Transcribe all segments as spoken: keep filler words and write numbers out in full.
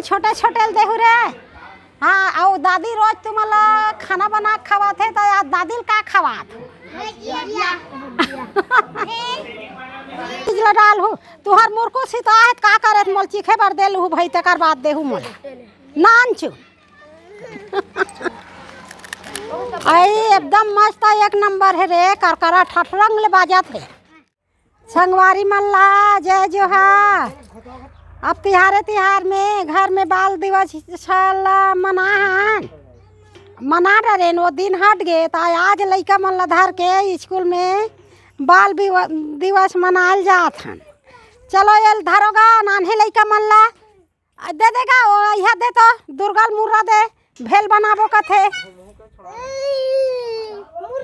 छोटे छोटे ल देहू रे। हाँ, अउ दादी रोज तुमन ला खाना बना के खवाथे, त आज दादी ल का खवात हो? चीज ला डालहू। तुहर मुरकुस ही तो आहे, का करे मोल चीखे बर देलहू भाई, तेकर बाद देहू मोला। नानचु। आई एकदम मस्त, एक नंबर हे रे, करकरा ठठरंग ले बाजत हे। संगवारी मन ला जय जोहार। अब तिहारे तिहार में घर में बाल दिवस ला मना हन, मना डरेन, वो दिन हट गे, त आज लइका मन ला धर के स्कूल में बाल बिव-, दिवस मनायल जात हन। चलो, एल धरोगा, नान्हे लइका मन ला आ, दे देगा, ओ, इहा दे तो, दुर्गा ल मुर्रा दे, भेल बनाबो कथे।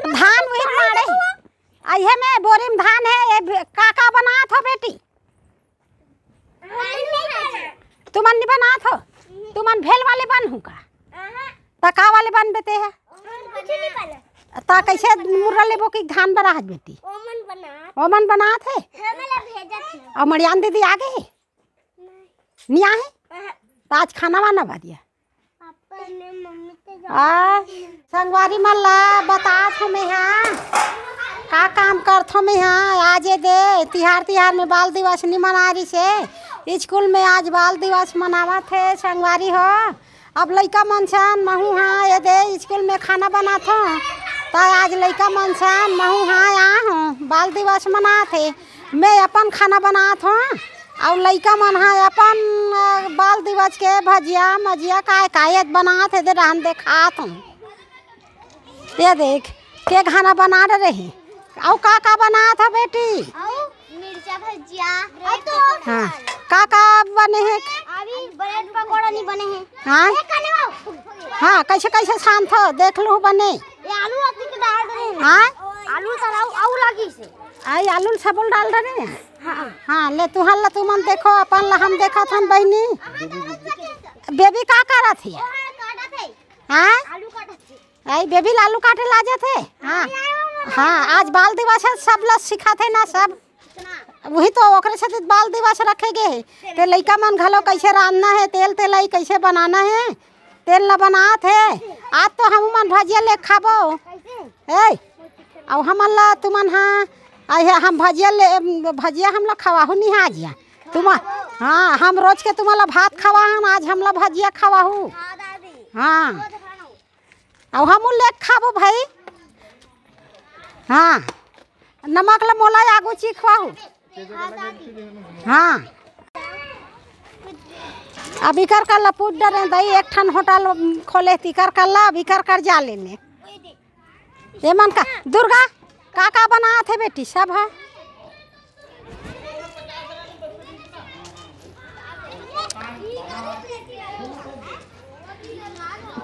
धान उही माड़े हे। आ, इहे में बोरी में धान हे, ये भे-, का का बनात हो बेटी? तुमन नी बनात हो? तुमन भेल वाले बनहू का? त का वाले बनबे ते हे? त कैसे मुर्रा लेबो कि धान बना हस बेटी? ओमन बनात हे? अउ मड़ियान दीदी आगे हे? नी आहे? त आज खाना वाना भजिया। पापा ने मम्मी के आ, संगवारी मन ला बतात हो मेहा, का काम करथो मेहा। आज ये दे तिहार, तिहार में बाल दिवस नी मना रहिसे। स्कूल में आज बाल दिवस मनावत हे संगवारी हो। अब लइका मन सन महू हा ये दे स्कूल में खाना बनाथो, त आज लइका मन सन महू हा आ हो, बाल दिवस मनात हे। मैं अपन खाना बनात हो, अउ लइका मन हा अपन, अ, बाल दिवस के भजिया मजिया काय काय बनात हे दे रहन देखात हो। ये देख, के खाना बना रहे। अउ का का बनात हो बेटी? अउ मिर्चा भजिया। अउ तो हाँ, का का बने हे? अभी ब्रेड पकौड़ा नहीं बने हैं। हाँ? ये कने आओ। हाँ, कैसे कैसे छानथो देख लू बने। ये आलू अति के डाल रहे हैं। हाँ? आलू तराऊ अउ लगी से। आई आलू ल सबल डाल रहे हैं। हाँ। हाँ, ले तुहर ला तुमन देखो, अपन ला हम देखत हन बहिनी। बेबी का करत हे? हाँ? आई बेबी ल आलू काटे ला जाथे। हाँ। हाँ, आज बाल दिवस हे, सब ला सिखाथे ना सब। उही तो ओकरे सेती बाल दिवस रखे गे हे। ते लइका मन घलो कैसे रांधना हे, तेल तेलई कैसे बनाना हे, तेल ला बनात हे। आज तो हमू मन भजिया ले खाबो। ए, अउ हमन ला तुमन हा, आ हे हम भजिया ले, भजिया हमला खवाहू निहा जिया। तुम, हाँ, हम रोज के तुमन ला भात खवाहन, आज हमला भजिया खवाहू। हाँ। अउ हमू ले खाबो भाई। हाँ, नमक ला मोला आगू चिखवाहू। हाँ, अब इकर कर ला पूछ डरे दई, एक ठन होटल खोले तिकर कर ला, अब इकर कर जा लेने। ये मन का दुर्गा का का बनात हे बेटी सब हा?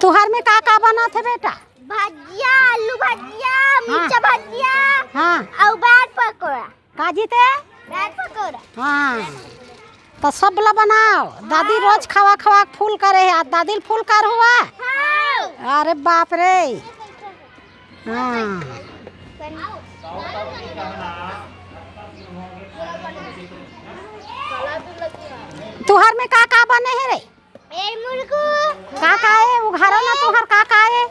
तुहर में का का बनात हे बेटा? भजिया, आलू भजिया, हाँ। मिर्चा भजिया, हाँ। अउ ब्रेड पकौड़ा। का जी ते? ब्रेड पकौड़ा। हाँ, त सब ला बनाओ। दादी रोज खवा खवा के फूल करे हे, आज दादी ल फूल कर हुआ। हाँ। अरे बाप रे। हाँ। तुहर में का का बने हे रे? ए मुर्गू। का का हे? उघारो ना, तुहर का का हे?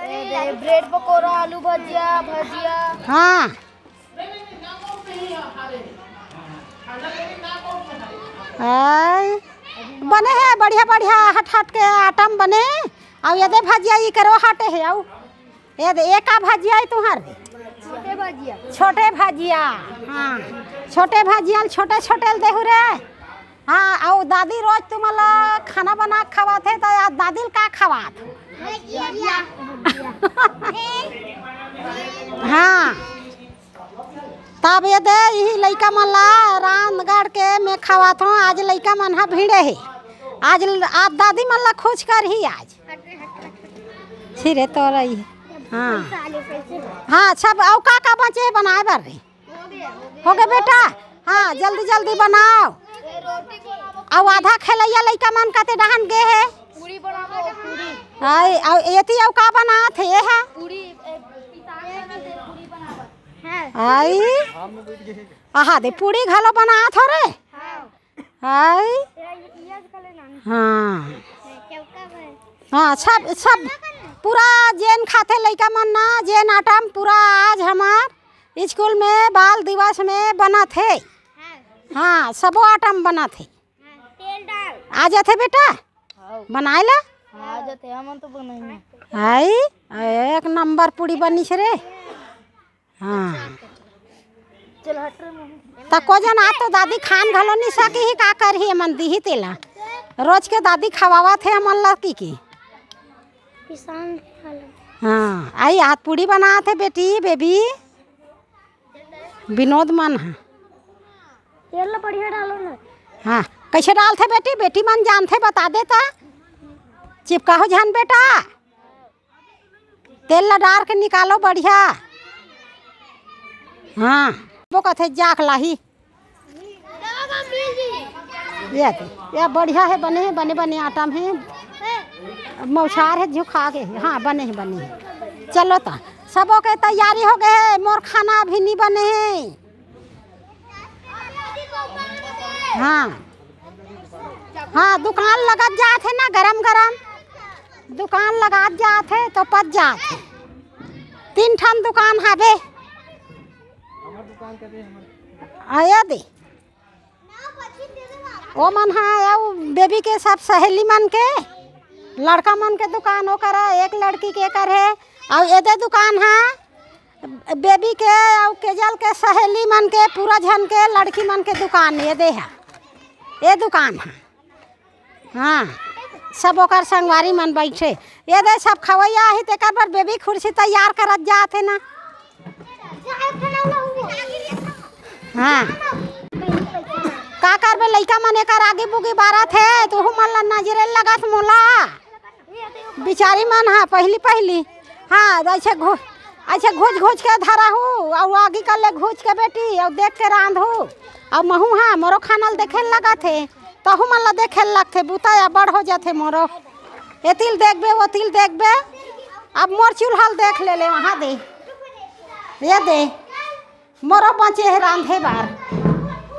ए, ब्रेड पकौड़ा, आलू भजिया, भजिया। हाँ। आय। बने हे बढ़िया बढ़िया, हट हट के आइटम बने। अउ ये दे भजिया, ई करो हटे हे, अउ ये दे, ए का भजिया हे तुहर? छोटे भजिया। छोटे भजिया, हाँ। छोटे भजिया ल छोटे छोटे ल देहू रे। हाँ, अउ दादी रोज तुमन ला खाना बना के खवाथे, त आज दादी ल का खवात? भजिया। हाँ। तब ये दे, इही लइका मन ला रांधगढ़ के मैं खवात हूँ। आज लइका मन ह भिड़े हे, आज ल-, आज दादी मन ला खुश करही आज। छिरे तो रही। हाँ। हाँ, सब अउ का का बचे हे बनाए बर रे? हो गे बेटा? हाँ, जल्दी जल्दी बनाओ। अउ आधा खेलैया लइका मन कते डहन गे हे। पूरी बनाबो, पूरी। हाय, अउ एती अउ का बनात हे? ये हा? पूरी, ए, पिसान बनाते, पूरी बनाबो। हाँ। हाय। आहा, दे पूरी घलो बनात हो रे। हाँ। हाय। हाँ। हाँ, सब, सब पूरा जेन खाथे लइका मन ना, जेन आटम पूरा आज हमार स्कूल में बाल दिवस में बनत हे। हाँ, सबो आटम बनत हे। आ जाथे बेटा, बनाए ला। हाँ, आ जाथे, हमन तो बनाई। हाय, एक नंबर पूड़ी बनिस रे। हाँ। चल हट रे मम्मी। तको जन आ तो दादी खान घलो नहीं सकी ही, का करही, एमन दीही तेला। रोज के दादी खवावत हे हमन ला की की। किसान वाला। हाँ, आई हाथ पूड़ी बनात हे बेटी, बेबी। विनोद मन हा। तेल ला बढ़िया डालो ना। हाँ, कैसे डालथे बेटी? बेटी मन जानथे, बता दे ता। चिपकाहू झन बेटा। तेल ला डार के निकालो बढ़िया। हाँ, वो कथे जाक लाही। ये दे, ये बढ़िया हे, बने हे, बने, बने आटा में हे। मौछार हे, झुका के हे। हाँ, बने हे, बने हे। चलो ता, सबो के तैयारी हो गए हे, मोर खाना अभी नहीं बने हे। हाँ, हाँ, दुकान लगत जात हे ना, गरम गरम दुकान लगात जात हे तो पच जात हे। तीन ठन दुकान हाबे। आया दे। ओ मन हा, अउ बेबी के सब सहेली मन के, लड़का मन के दुकान, ओकर एक लड़की के कर हे, अउ एदे दुकान हा बेबी के अउ केजल के सहेली मन के, पूरा झन के लड़की मन के दुकान, एदे हा, ए दुकान हा। हाँ, सब ओकर संगवारी मन बैठे। एदे सब खवैया आही, तेकर बर बेबी खुर्सी तैयार करत जात हे ना। हाँ, का करबे, लइका मन एकर आगी बुगी बारत हे, तुहू मन ला नजरे लगत मोला। बिचारी मन, हाँ, पहली पहली, हाँ, ऐसे घु-, ऐसे घुच घुच के धरा हूँ, अउ आगी कर ले घुच के बेटी, अउ देख के रांध हूँ, अउ महू, हाँ, मोरो खाना ल देखे ल लगत हे, तहू मन ला देखे ल लगथे, बुता या बड़ हो जाथे मोरो। एतिल देखबे, ओतिल देखबे, अब मोर चूल्हा ल देख ले ले, वहाँ दे, ये दे। मोरो बचे हे रांधे बर।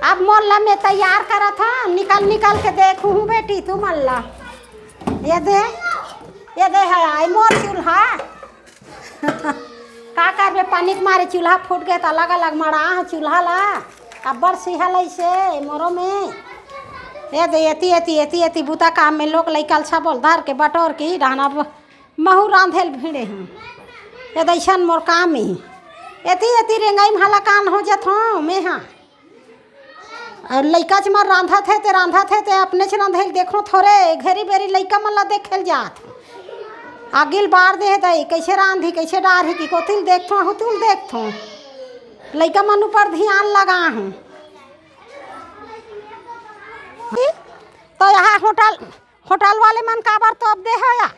अब मोर ला मैं तैयार करत हूँ, निकल निकल के देखहूँ बेटी तुमन ला। ये दे, ये दे हे आय मोर चूल्हा। का करबे, पानी के मारे चूल्हा फूट गे त अलग अलग मड़ा हे चूल्हा ला। अब्बड़ सिहल अइसे मोरो में। ये दे, एती एती एती एती बुता काम में लोग लइका ल सबो ल धर के बटोर के डाहना ब-, महू रांधे ल भिड़े हूँ। ये दइसन मोर काम ही। एती एती रेंगई म हलाकान हो जथों मैं हा। अउ लइका च मन रांधत हे ते रांधत हे ते अपने च रांधे ल देखों थोरे, घेरी बेरी लइका मन ला देखे ल जात। आगी ल बार दे हे दई, कइसे रांधी, कइसे डारही कि कोती ल देखथों, हुतू ल देखथों। लइका मन ऊपर धियान लगा हूँ। तो यहाँ होटल होटल वाले मन काबर तोप दे हो या?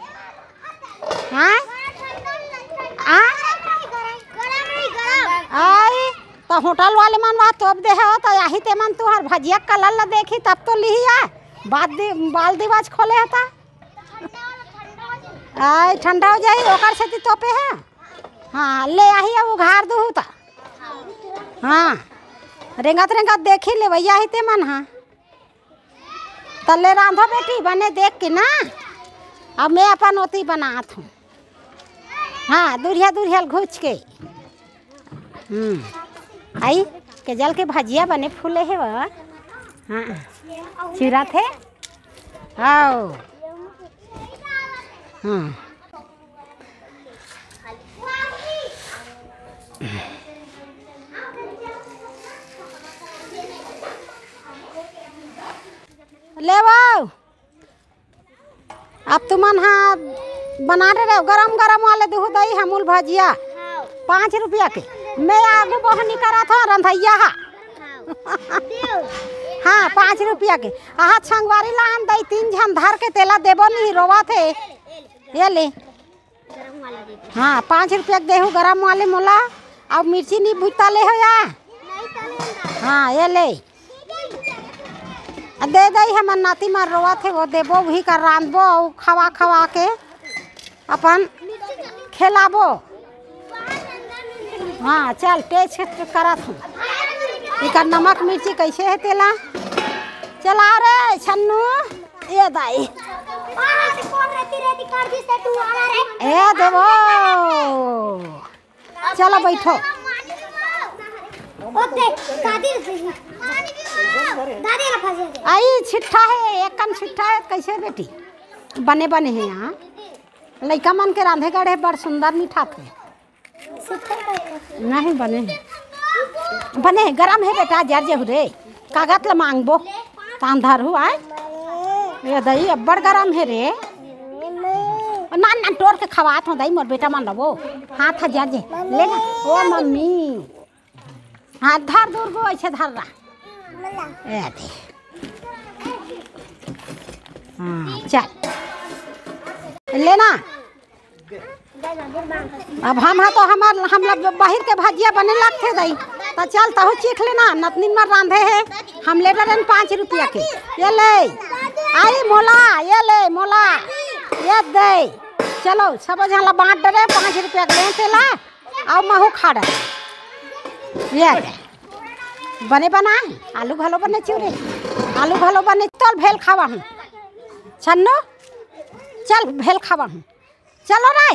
हाँ? हाँ? आई, तो होटल वाले मन वहाँ तोप दे हो, तो यही ते मन तुहर भजिया कलर ला देखी, तब तो लिही आ। बाद दि-, बाल दिवाज खोले होता। आई, ठंडा हो जाही, ओकर सेती तोपे है। हाँ, ले आही, अब उघार दूहू ता। हाँ, रेंगत रेंगत देखी ले भैया ही ते मन, हाँ। त ले रांधो बेटी, बने देख के ना। अब मैं अपन ओती बनात हूँ। हाँ, दूरिहा दूरिहा ल घुच के। हम्म। आई, केजल के भजिया बने फूले हे वा। हाँ, चिरात हे। आओ। हाँ। ले आओ। अब तुमन हा बना रहे हो गरम गरम वाले दूध दही अमूल भजिया। हाँ। पाँच रुपया के। मैं आगू बहनी करत हो रंधैया हा। हाँ। हाँ, पाँच रुपया के। आहा, संगवारी ला हम दई तीन झन धर के तेला देबो नहीं, रोवा थे। ये ले। हाँ, पाँच रुपया के देहू गरम वाले मोला। अब मिर्ची नहीं भुजता ले हो या? हाँ, ये ले। आ दे दई, हमर नाती मार रोवत हे, वो देबो, वही कर रांधबो, अउ खवा खवा के अपन खिलाबो। हाँ, चल, टेस्ट करत हूँ। इकर नमक मिर्ची कैसे है तेला? चला रे छन्नू, ये दाई। ए देवो, चलो बैठो। आई छिट्ठा हे, एक कन छिट्ठा हे, कैसे बेटी? बने बने हे यहाँ। लइका मन के रांधे गढ़े बड़ सुंदर मिठाथे। नहीं बने हे। बने हे, गरम हे बेटा, जर जेहू रे। कागज ल मांगबो। तान धरहू आय। ये दई, अब्बड़ गरम हे रे। नान नान टोर के खवात हो दई, मोर बेटा मन रहो। हाथ ह जर जे। ले ना। ओ मम्मी। हाथ धर दूर गो, ऐसे धर रहा। ए दे। हाँ, चल। लेना। अब हम हा तो हमार, हम लोग बाहिर के भजिया बने लगथे दई। त चल, तहू चीख लेना, नतनीन मर रांधे हे। हम ले डरेन पाँच रुपया के। ये ले। आई मोला, ये ले मोला। ये दे। चलो, सब झन ला बांट डरे, पाँच रुपया के लेन तेला। अउ महू खा डरे। ये दे। बने बनाए, आलू घलो बने चिउरे। आलू घलो बने, चल भेल खावा हूँ। छन्नू, चल भेल खावा हूँ। चलो रे,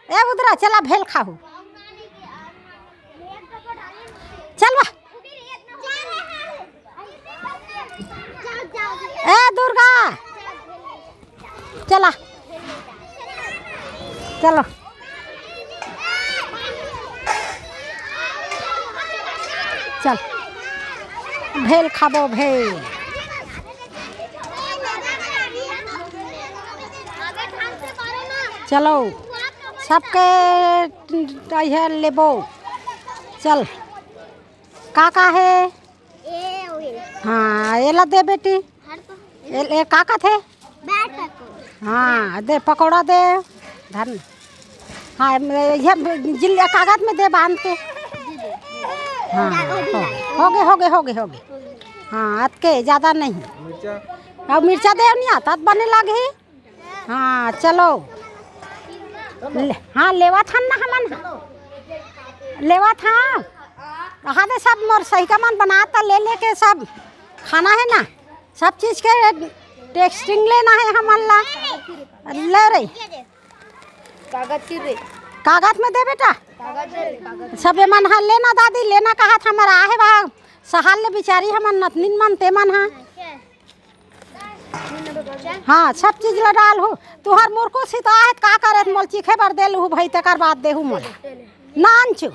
ए उधरा चला भेल खाहू। चल बा। ए दुर्गा, चला। चलो। चल। भेल खाबो भेल। चलो, सबके इहे लेबो। चल, का का हे? हाँ, एला दे बेटी। ए, ए, का का थे? हाँ, दे पकौड़ा दे। धन। हाँ, ये जिल कागज में दे बांध के। हाँ, हो गे, हो गे, हो गे, हो गे। हाँ, अतके ज्यादा नहीं। मिर्चा। अब मिर्चा दे नहीं आता, त बने लागही। हाँ, चलो। ले, हाँ, लेवा था ना हमन। लेवा था। हाँ, दे सब मोर सहिका मन बनाता, ले लेके सब खाना है ना। सब चीज के टेस्टिंग लेना है हमन ला। ले रे। कागज की रे। कागज में दे बेटा। कागज दे रे, कागज। सबे मन हा लेना दादी, लेना कहा था हमारा आहे बा। सहाल ले बिचारी हमन नतनीन मन ते मन हा। हाँ, सब चीज ला डाल हो। तुहर मुरकुस ही तो आहे, का करे मोल चीखे बर दे लहू भाई, तेकर बाद देहू मोल। नान चू।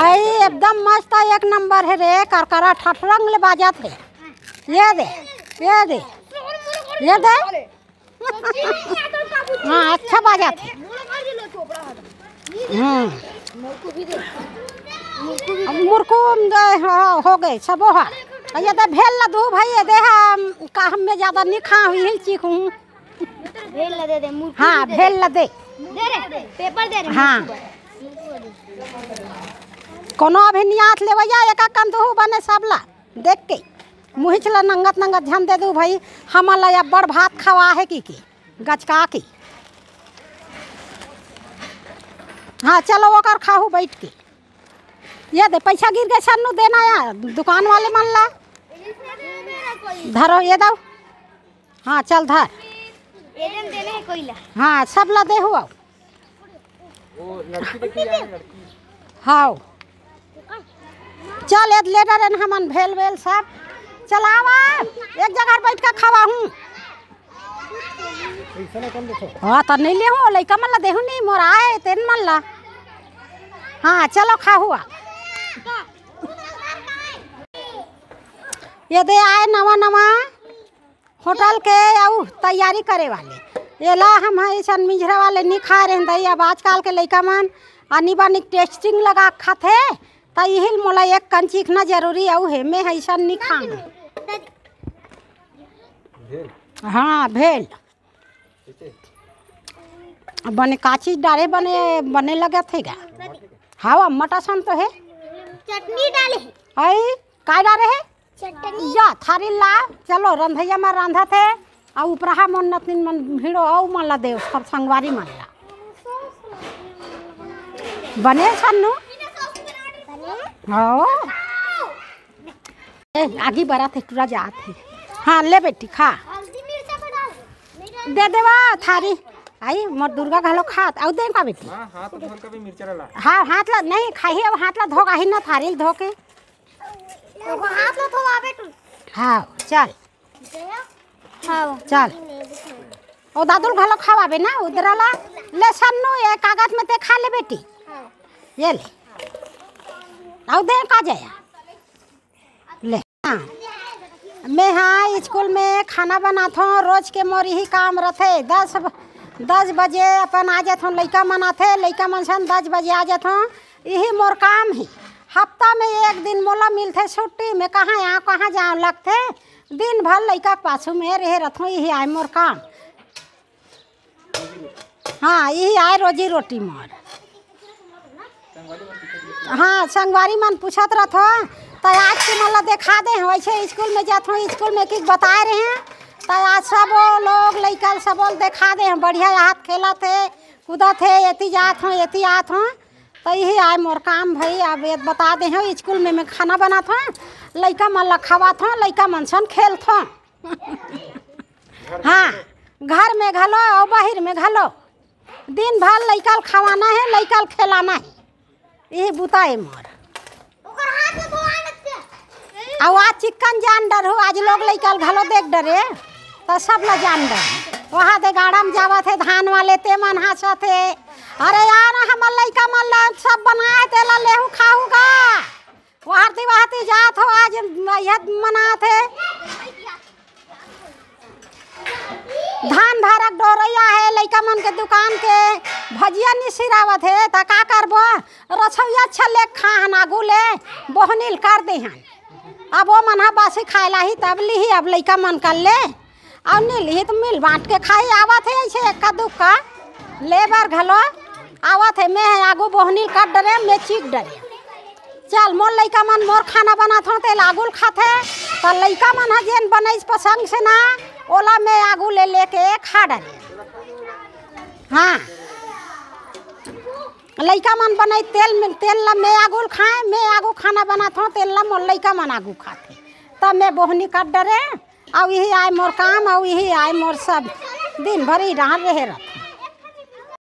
आई एकदम मस्त, एक नंबर हे रे, करकरा ठठरंग ले बाजत हे। ये दे, ये दे, ये दे। हाँ, अच्छा बाजत हे। हम्म। अब मुरकू, हो, हो गए, सबो हा। ये दे भेल ला दू भाई, ये दे हम, का हम में ज्यादा नहीं खा हुई, हिल चीख हूँ। भेल ला दे दे, मुरकू हाँ, भी दे भेल दे। ला दे। दे रे, पेपर दे रे, हाँ। मुरकू दे। कोनो अभी नियात लेवैया, एक एक कन दुहू बने सब ला, देख के। मुहिच ला नंगत नंगत झन दे दू भाई, हमन ला अब्बड़ भात खवा है की, की गचका की। हाँ, चलो ओकर खाहू बैठ के। ये दे, पैसा गिर गए सन्नू, देना या दुकान वाले मन ला। धरो, ये दो। हाँ, चल धर। ये दे, देने हैं कोई ला। हाँ, सब ला देहू आओ। वो लड़की देखी जाए, लड़की। हाँ। चल, एद लेटर एन हमन भेल वेल सब। चलावा, एक जगह बैठ के खावा हूँ। हाँ, त नहीं लेहूँ, लइका मन ला देहूँ नहीं, मोर आए, तेन मन ला। हाँ, चलो खाहू आ। ये दे आए नवा नवा। होटल के अउ तैयारी करे वाले। एला हम ह अइसन मिंझरा वाले नी खाए रहेन दई। अब आजकल के लइका मन आनी बानी टेस्टिंग लगा के खाथे, त इहिल मोला एक कन चीखना जरूरी अउ हे, मैं ह अइसन नी खाऊं। भेल। हाँ, भेल। कैसे? बने का चीज डारे, बने, बने लगत हे गा। टमाटर के? हाँ, अम्मट असन तो हे। चटनी डाले हे। आई, का डारे हे? चटनी। जा, थारी ला, चलो, रंधैया में रांधत हे, अउ उपराहा मन नतनीन मन भिड़ो, अउ मन ला देव, सब संगवारी मन ला। बने छन्नू? बने? हाँ। ए, आगी बरत हे, टुरा जात हे। हाँ, ले बेटी, खा। दे देवा थारी। आई, मोर दुर्गा घलो खात। अउ दे का बेटी? हाँ, हाथ धोल के भी मिर्चा ला। हाँ, हाथ ला, नहीं, खाही, अब हाथ ला धो, आही ना थारी ला धो के। ओको हाथ ला धोवा बेटू। हाँ, चल। हाँ। चल। ओ दादुल घलो खवाबे ना, उधर ला। ले सन्नू, ये कागज में ते खा ले बेटी। ये ले। अउ दे का जाया। ले। हाँ। मैं हाँ स्कूल में खाना बनाथों, रोज के मोर इही काम रथे। दस, दस बजे अपन आ जाथों, लइका मन आथे, लइका मन सन दस बजे आ जाथों। इही मोर काम ही। हफ्ता में एक दिन मोला मिलथे छुट्टी, मैं कहाँ आँव, कहाँ जाँव लगथे। दिन भर लइका के पाछू में रहे रथों, इही आय मोर काम। हाँ, इही आय रोजी रोटी मोर। हाँ, संगवारी मन पूछत रथो, त आज तुमन ला देखा दे हँव, वैसे स्कूल में जात हँव, स्कूल में की बताए रहे हैं, त आज सब वो लोग लइका सबो ल देखा दे हँव, बढ़िया हाथ खेलत हे, कूदत हे, एती जात हँव, एती आत हँव। त इही आय मोर काम भई। अब ये बता दे हँव, स्कूल में मैं खाना बनात हँव, लइका मन ला खवात हँव, लइका मन सन खेलत हँव। हाँ, घर में घलो अउ बाहिर में घलो, दिन भर लइका ल खवाना हे, लइका ल खेलाना हे, इही बुता हे मोर। अउ आज चिक्कन जान डरहूँ, आज लोग लइका ल घलो देख डरे, त सब ला जान डर। वहाँ दे गाड़ा में जावत हे धान वाले, ते मन हाँसत हे, "अरे यार, हमर लइका मन ला सब बनाए, तेला लेहू खाहू गा।" वहती वहती जात हो, आज यह मनात हे। धान भरक डोरैया हे, लइका मन के दुकान के भजिया नि सिरावत हे, त का करबो? रसोईया अच्छा ले खाहन, आगू ले बोहनी ल कर देहन। अब वो मन ह बासी खाए लाही, तब लिही अब लइका मन कर ले। अउ नि लिही त मिल बाँट के खाही। आवत हे अइसे एक्का दुक्का ले बर घलो आवत हे। मैं ह आगू बोहनी ल कर डरे, मैं चीख डरे। चल, मोर लइका मन मोर खाना बनाथों, तेला आगू ल खाथे। त लइका मन ह जेन बनइस पसंद से ना, ओला मैं आगू ले लेके खा डरे। हाँ, लइका मन बनइस तेल में, तेन ला मैं आगू ल खाए, मैं आगू खाना बनाथों, तेन ला मोर लइका मन आगू खाथे। त मैं बोहनी कर डरे, अउ इही आय मोर काम, अउ इही आय मोर सब। दिन भर इही डहर रहे रह।